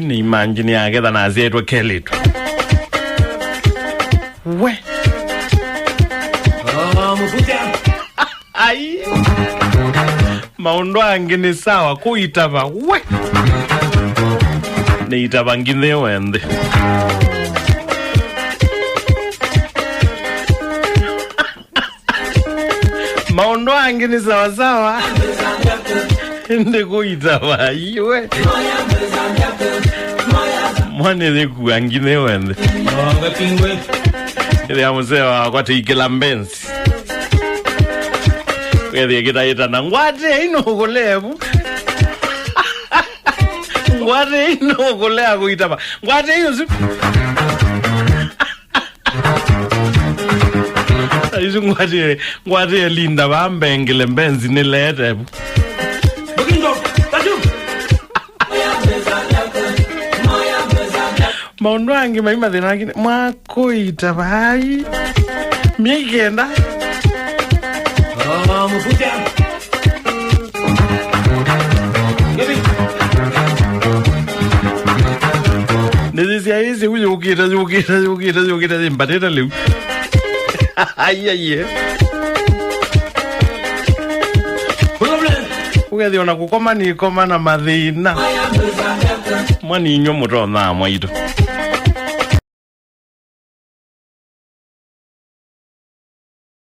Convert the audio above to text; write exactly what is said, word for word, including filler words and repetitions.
Nĩ imagine aketha na asyaĩtwe kelĩtu. We. Oh, mũvuta. Ai. Maũndũ angĩ nĩ sawa kũitava. We. Nĩ itava nginya wenthe. Maũndũ angĩ nĩ sawasawa. Ndĩkũitava iwe. Mwana yĩkua nginya wenthe. Ĩthĩa mũsee wakwa tĩikĩla mbenzi. Wethĩa kĩtaĩtana. Ngwate ino ũkũlevu. Ngwate ino ũkũlea kũitava. Ngwate iyo si. Isu ngwatĩe, ngwatĩe Linda vaa mbengele mbenzi nĩleete vu. Maũndũ angĩ mai mathĩna angĩ mwakũita vai. Myei kenda. Oh, mũvuta. Nĩsisya ĩsĩ u yũkĩte, yũkĩte, yũkĩte, yũkĩte, yĩmbatĩte lĩu. Aiaie. Ũkethĩa ona kũkoma nĩkoma na mathĩna. Mwani inyuĩ mũtonaa mwaitũ.